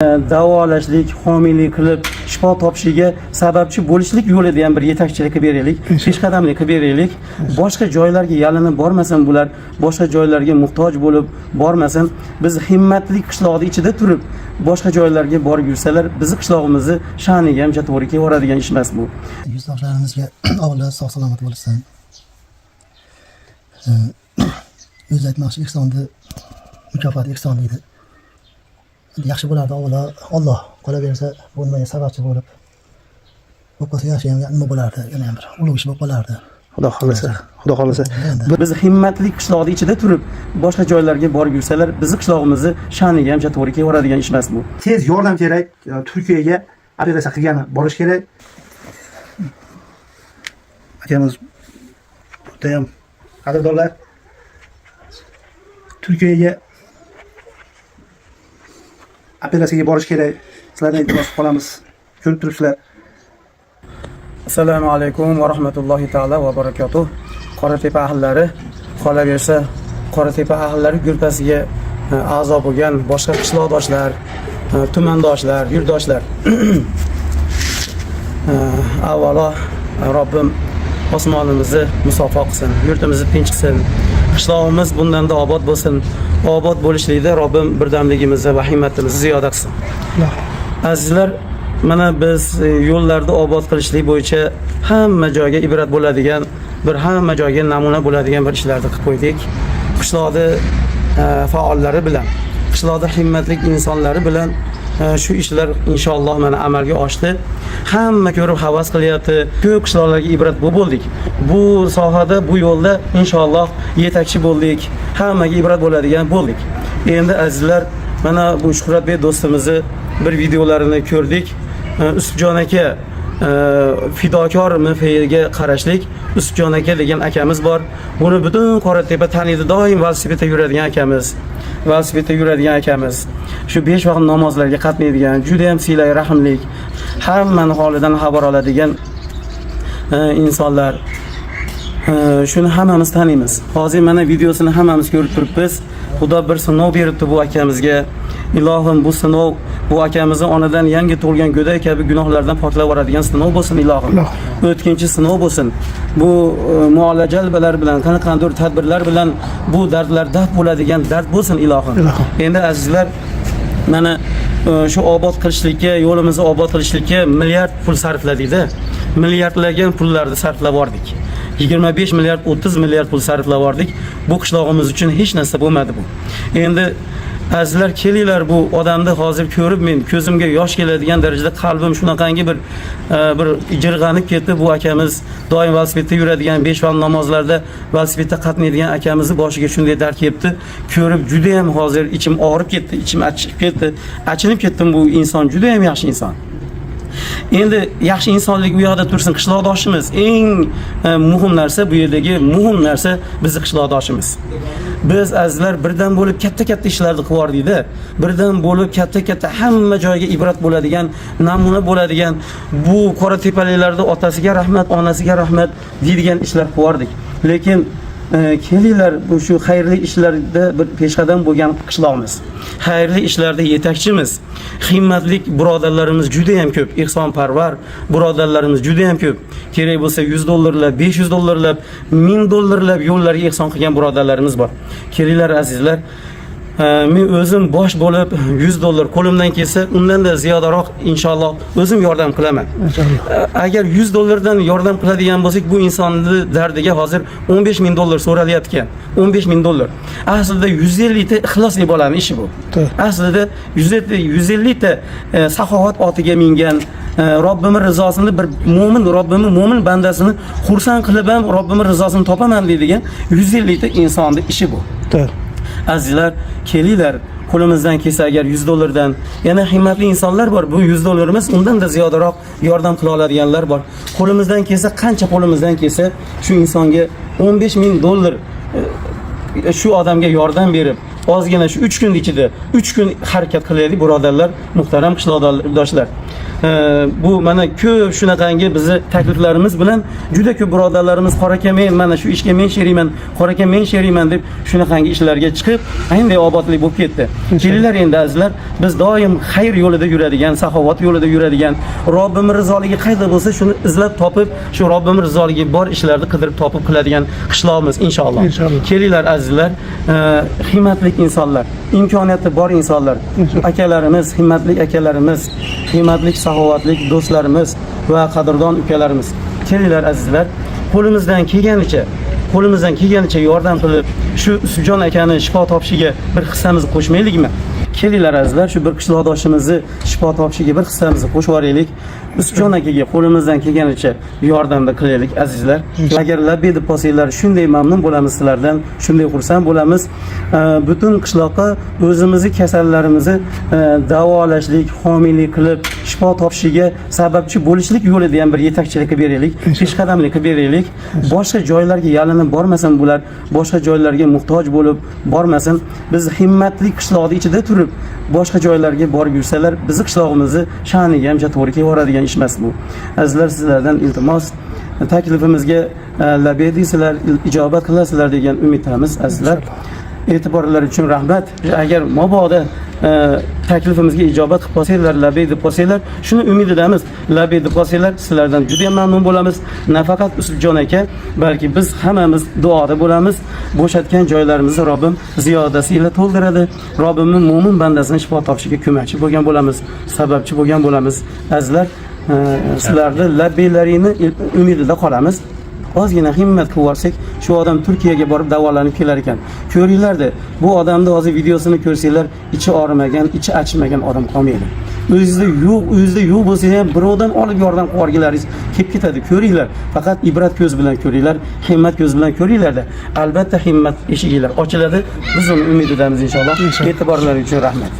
Davolashlik, homiylik qilib, shifo topishiga sababchi bo'lishlik yo'lida ham bir yetakchilik qilib beraylik, peshqadamlik qilib beraylik. Boshqa joylarga yalinib bormasin bular, boshqa joylarga muhtoj bo'lib bormasin. Biz himmatli qishloqni ichida turib, boshqa joylarga borib yursalar, bizni qishlog'imizni sha'niga ham to'g'ri kelaveradigan ish emas bu. Yurtdoshlarimizga avvalo sog' salomat bo'lishsin. O'zi aytmoqchi, ehsonni mukofoti ehson deydi. Endi yaxshi bo'lardi, avvalo Olloh qolaversa bu nimaga sababchi bo'lib qolsa, yaxshi ham nima bo'lardi, yana ham bir ulug' ish bo'lib qolardi. Xudo xohlasa, Xudo xohlasa. Endi Biz himmatli qishloqni ichida turib, boshqa joylarga borib yursalar, bizni qishlog'imizni sha'niga ham to'g'ri kelaveradigan ish emas bu. Tez yordam kerak. Turkiyaga operatsiya qilgani borish kerak. Akamiz bu ham, qadrdonlar, Turkiyaga operatsiyaga borish kerak. Sizlardan iltimos qilib qolamiz. Ko'rib turibsizlar. Assalomu alaykum va rahmatullohi taolo va barakatuh. Qoratepa ahllari, qolaversa Qoratepa ahllari gruppasiga a'zo bo'lgan boshqa qishloqdoshlar, tumandoshlar, yurtdoshlar. Avvalo Robbim osmonimizni musaffo qilsin, yurtimizni tinch qilsin. Qishlog'imiz bundanda obod bo'lsin. Obod bo'lishlikda Robbim birdamligimizni va himmatimizni ziyoda qilsin. Azizlar, mana biz yo'llarni obod qilishlik bo'yicha hamma joyga ibrat bo'ladigan, bir hamma joyga namuna bo'ladigan bir ishlarni qilib qo'ydik. Qishloqni faollari bilan, qishloqda himmatli insonlari bilan shu ishlar inshaalloh mana amalga oshdi. Hamma ko'rib havas qilyapti. Ko'p qishloqlarga ibrat bu bo'ldik. Bu sohada, bu yo'lda inshaalloh yetakchi bo'ldik. Hammaga ibrat bo'ladigan bo'ldik. Endi, azizlar, mana bu Shuhratbek do'stimizni bir videolarini ko'rdik. Usufjon aka fidokor MFga qarashlik Usufjon aka degan akamiz bor. Buni butun Qoratepa taniydi, doim velosipedda yuradigan akamiz. Velosipedda yuradigan akamiz. Shu 5 vaqt namozlarga qatnaydigan, juda ham siylay rahimlik, hammani holidan xabar oladigan insonlar. Shuni hammamiz taniymiz. Hozir mana videosini hammamiz ko'rib turibmiz. Xudo bir sinov beribdi bu akamizga. Ilohim, bu sinov bu akamizni onadan yangi tug'ilgan go'dak kabi gunohlardan poklab yuboradigan sinov bo'lsin, ilohim. O'tkinchi sinov bo'lsin. Bu muolajalar bilan, qanaqandir tadbirlar bilan bu dardlar daf bo'ladigan dard bo'lsin, ilohim. Endi, azizlar, mana shu obod qilishlikka, yo'limizni obod qilishlikka milliard pul sarfladikda. Milliardlagan pullarni sarflab yubordik. 25 milliard, 30 milliard pul sarflab yubordik. Bu qishlog'imiz uchun hech narsa bo'lmadi bu. Endi, azizlar, kelinglar, bu odamni hozir ko'rib men ko'zimga yosh keladigan darajada qalbim shunaqangi bir jirg'anib ketdi. Bu akamiz, doim velosipedda yuradigan, 5 vaqt namozlarda velosipedda qatnaydigan akamizni boshiga shunday dard kelibdi. Ko'rib juda ham hozir ichim og'rib ketdi, ichim achishib ketdi. Achinib ketdim, bu inson juda ham yaxshi inson. Endi yaxshi insonlik u yoqda tursin, qishloqdoshimiz. Eng muhim narsa, bu yerdagi muhim narsa bizni qishloqdoshimiz. Biz, azizlar, birdan bo'lib katta-katta ishlarni qilib yubordikda. Birdan bo'lib katta-katta, hamma joyga ibrat bo'ladigan, namuna bo'ladigan, bu Qoratepaliklarni otasiga rahmat, onasiga rahmat deydigan ishlar qilib yubordik. Lekin kelinglar, bu shu xayrli ishlarda bir peshqadam bo'lgan qishloqmiz. Xayrli ishlarda yetakchimiz. Himmatli birodarlarimiz juda ham ko'p, ehsonparvar birodarlarimiz juda ham ko'p. Kerak bo'lsa 100 dollarlab, 500 dollarlab, 1000 dollarlab yo'llarga ehson qilgan birodarlarimiz bor. Kelinglar, azizlar, men o'zim bosh bo'lib 100 dollar, qo'limdan kelsa undan-da ziyodaroq inshaalloh o'zim yordam qilaman. Agar 100 dollardan yordam qiladigan bo'lsak, bu insonni dardiga hozir 15 ming dollar so'ralyapti ekan. 15 ming dollar. Aslida 150 ta ixlosli bolani ishi bu. Aslida 150 ta saxovat otiga mingan, Robbimning rizosini, bir mo'min, Robbimning mo'min bandasini xursand qilib ham Robbimning rizosini topaman deydigan 150 ta insonni ishi bu. Azizlar, kelinglar, qo'limizdan kelsa agar 100 dollardan, yana himmatli insonlar bor. Bu 100 dollarimiz undan da ziyodaroq yordam qila oladiganlar bor. Qo'limizdan kelsa, qancha qo'limizdan kelsa, shu insonga 15 ming dollar shu odamga yordam berib, ozgina shu 3 kun ichida 3 kun harakat qilaylik, birodarlar, muhtaram qishloqdoshlar. Bu mana ko'p shunaqangi bizni takliflarimiz bilan juda ko'p birodarlarimiz qora aka, men mana shu ishga men sherikman, qora aka, men sherikman deb shunaqangi ishlarga chiqib, endi obodlik bo'lib ketdi. Kelinglar endi, azizlar, biz doim xayr yo'lida yuradigan, saxovat yo'lida yuradigan, Robbim rizoligi qayerda bo'lsa, shuni izlab topib, shu Robbim rizoligi bor ishlarni qidirib topib qiladigan qishloqmiz inshaalloh. Inshaalloh. Kelinglar, azizlar, himmatli insonlar, imkoniyati bor insonlar, akalarimiz, himmatli akalarimiz, himmatli, saxovatli do'stlarimiz va qadrdon ukalarimiz. Kelinglar, azizlar, qo'limizdan kelganicha yordam qilib, shu Usufjon akani shifo topishiga bir hissamizni qo'shmaylikmi? Kelinglar, azizlar, shu bir qishloqdoshimizni shifo topishiga bir hissamizni qo'shib yuboraylik. Usufjon akaga qo'limizdan kelganicha yordamda qilaylik, azizlar. Agar labbay deb qolsanglar, shunday mamnun bo'lamiz sizlardan, shunday xursand bo'lamiz. Butun qishloqqa o'zimizni kasallarimizni davolashlik, homiylik qilib, shifo topishiga sababchi bo'lishlik yo'lida ham bir yetakchilik qilib beraylik, peshqadamlik qilib beraylik. Boshqa joylarga yalinib bormasin bular, boshqa joylarga muhtoj bo'lib bormasin. Biz himmatli qishloqni ichida turib, boshqa joylarga borib yursalar, bizni qishlog'imizni sha'niga ham to'g'ri kelaveradigan ish emas bu. Azizlar, sizlardan iltimos, taklifimizga labbay deysizlar, ijobat qilasizlar degan umiddamiz, azizlar. E'tiborlar uchun rahmat. Agar mabodo taklifimizga ijobat qilib qolsanglar, labbay deb qolsanglar, shuni umididamiz. Labbay deb qolsanglar, sizlardan juda ham mamnun bo'lamiz. Nafaqat Usufjon aka, balki biz hammamiz duoda bo'lamiz. Bo'shatgan joylarimizni Robbim ziyodasi ila to'ldiradi. Robbimning mo'min bandasini shifo topishiga ko'makchi bo'lgan bo'lamiz, sababchi bo'lgan bo'lamiz. Azizlar, sizlarni labbaylaringni umidida qolamiz. Ozgina himmat qilib yuborsak, shu odam Turkiyaga borib davolanib kelar ekan. Ko'ringlarda, bu odamni hozir videosini ko'rsanglar, ichi og'rimagan, ichi achishmagan odam qolmaydi. O'zingizda yo'q bo'lsa ham, birovdan olib yordam qilib yuborgilaringiz kelib ketadi. Ko'ringlar, faqat ibrat ko'z bilan ko'ringlar, himmat ko'z bilan ko'ringlarda, albatta himmat eshiginglar ochiladi. Biz uni umididamiz, inshaalloh. E'tiborlaring uchun rahmat.